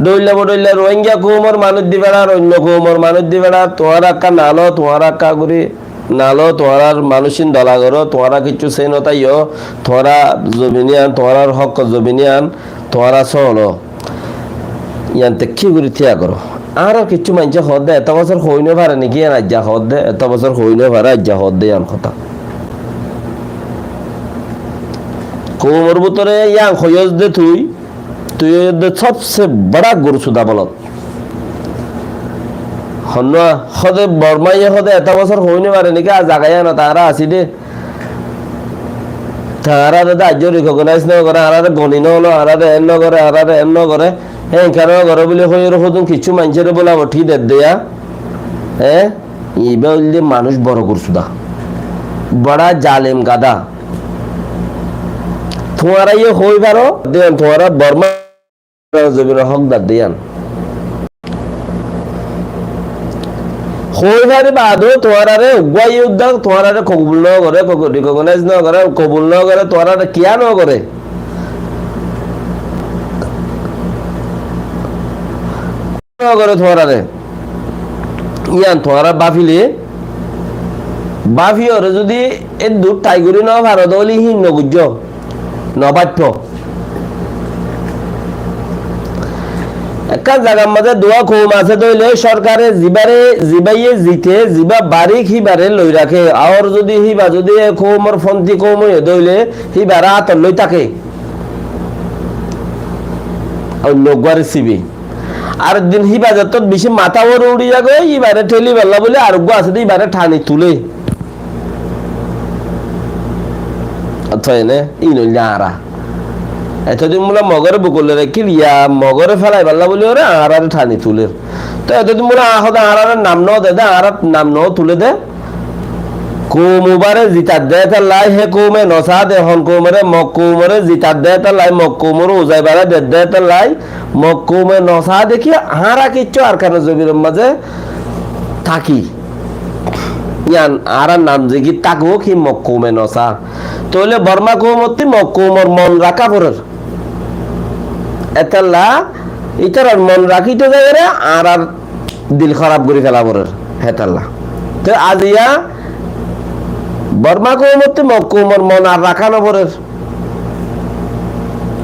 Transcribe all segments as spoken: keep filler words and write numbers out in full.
Dóilla bodóilla Rohingya koumor manúic di feçar, oinno koumor manúic di feçar, tuáñra ekká nalo, tuáñra ekká gori nalo, tuáñrar manúic ín dola goró, tuáñra kiccú seinot aiyó, tuáñra zobin iyan, tuáñrar hókkor zobin iyan, tuáñra sólo. Iyan te ki gori tiya goró? Añárar kiccú maincé hoódde, eto bosór hoói no fare niki, iyan aijja hoódde, eto bosór hoói no fare, aijja hoódde iyan hotá. Koumor bútore iyan hoiyós de tui, tui óiyos de sobse bora gursuda bolot. Honnúa, hóde Bormaiye hóde eto bosór hoói no fare niki, ar zaga iyanot añára así de. Te añárare de aijjó recognize no goré, añárare goni no lo, añárare en no goré, añárare en no goré. Hé, enka no goré buli hoiyóre hodún kiccú maincóre bula bothi dedde ya. Hé? Ibá óilde manúic boro gursuda. Bora zalim gada. Tuáñra yó hoói faro, de tuáñra Borma zobinor hókdar de iyan. Hoói fari baade tuáñrare uggúa yó udda tuáñrare kobul no goré, ko-, recognize no goré, kobul no goré, tuáñrare kiya no goré. No goré tuáñrare. Iyan tuáñra báfile, báfiyore zudi eddur thai gori no faro de óile hín no buijjó. No báfto. Ekkán zagar mazé duwá koum asé de óile sorkare zibáre, zibáye zite, zibá barik híbare loi raké. Ar zudi híba zudi e koumor fonti koum óiye de óile híbare átot loi táke. Ar uggware sibi. Ar din híba zettót beci matá uore uri zagói, híbare théli balla buli ar uggwá asé de híbare thani tulé. Ottót ene, ín óilde añára. Etodin bula Mogore bukole raikké, ya Mogore félai balla buli ore añárare thani tuler. Toi etodin bula añára hoó de añárare nam no de de, añárar nam no tule de. Koum ubare zitar de étalla, hé koume no saá de, hon koumore, Mog koumore zitar de étalla, Mog koumore uzai bara de de étalla, Mog koume no saá de ki añára kiccú Arkanor zobinor mazé táki. Yián añárar nam zikir tákuk, hí Mog koume no saá. Tóile Borma koumottú Mog koumor mon raká forer. Étalla ítarar mon rakíte zaiyóre añárar dil hóraf gorí fela forer. Hétalla. Te aziya Borma koumottú Mog koumor mon ar raká no forer.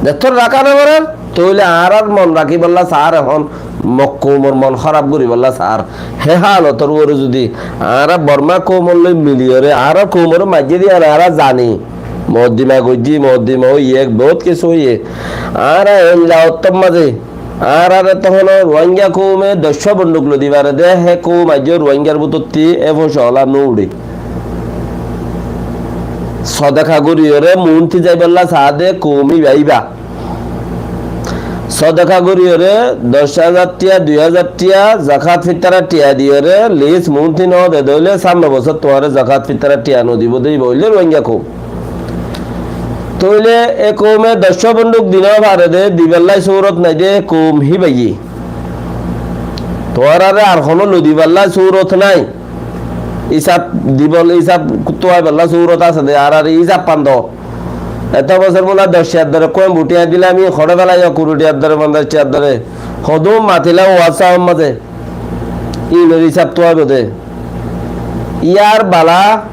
Zettót raká no forer, tóile añárar mon rakíbolla saár ehón Mog koumor mon hóraf goríbolla saár. Hé hálotor uore zudi añára Borma koumor loi miliyóre, añárar koumoré maijjé de yián añára zani. Mokoddima goijjí, mokoddima óiye, bout kessú óiye. Añára eilla ottót mazé, añárare tohón Ruáingga koume doccúa bonduk loi di fare de, hé koum aijjó Ruáinggar bútottí e fócola no uçé. Sodaka goríyore muúnti zaibólla saá de koum íba íba. Sodaka goríyore doc házar tiya, dui házar tiya, zakat fitara tiya diyore lis muúnti no de de óile sámne bosór tuáñre zakat fitara tiya no dibó de, íba óilde Ruáingga koum. Tóile e koume doccúa bonduk di no fare de, dibállai surot nai de koum híbaye. Tuáñrare ar honó loi dibállai surot nai. Isab dibol, isab tuaibállai surot asé de, añárare isab fan do. Eto bosór bula doc tiyar dore koin buti añí dilam, ín hoçé félaiyo kuri tiyar dore, fonzaic tiyar dore. Hodún matila WhatsApp or mazé. Ínor isab tuaibo de. Yar bala,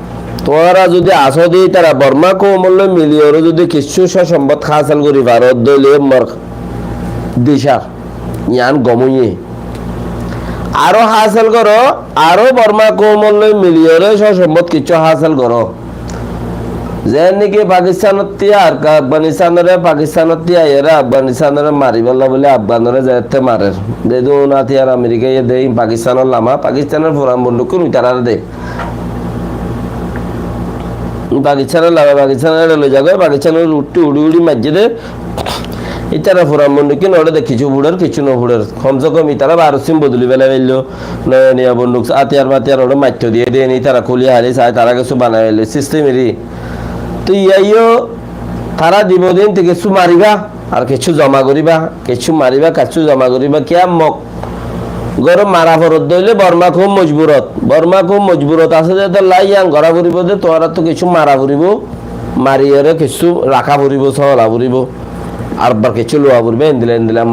tuáñra zudi asó de ítara Borma koumor loi miliyóre zudi kessú sósombot hásel gorí faro de óile mor dicá, yián gom óiye. Aró hásel goró, aró Borma koumor loi miliyóre sósombot kessú hásel goró. Zeén niki Pakistanottí ar Afganistanore, Pakistanottí aiyóre Afganistanore maribálla buli Afganore zeétte marer. Dedún átiyar Amerikaye de, ín Pakistanor lama, Pakistanor furan bondukkún ítarare de. Ín Pakistanor lama, Pakistanore loi zagói, Pakistanor uçí uçí uçí maijjé de. Ítara furan bondukkín óre de kessú fuçer, kessú no fuçer. Kom se kom ítara baro sim bodoli félai faillo. Noya noya bonduk, átiyar mátiyar óre maitto diyé de, ítara kúli háli sai, tará kessú banai faillo. Sistem eri. Toi yíayo tará dibo de, ín te kessú maribá, ar kessú zoma goríba, kessú maribá, kessú zoma goríba. Kiyá Mog goré mara forot de óile Borma koum mojburot. Borma koum mojburot asé de, étalla yián gorá foribó de, tuáñrattú kessú mara foribó, mariyóre kessú raká foribó, sóola foribó. Ar bar kessú lowa foribó, endilla endilla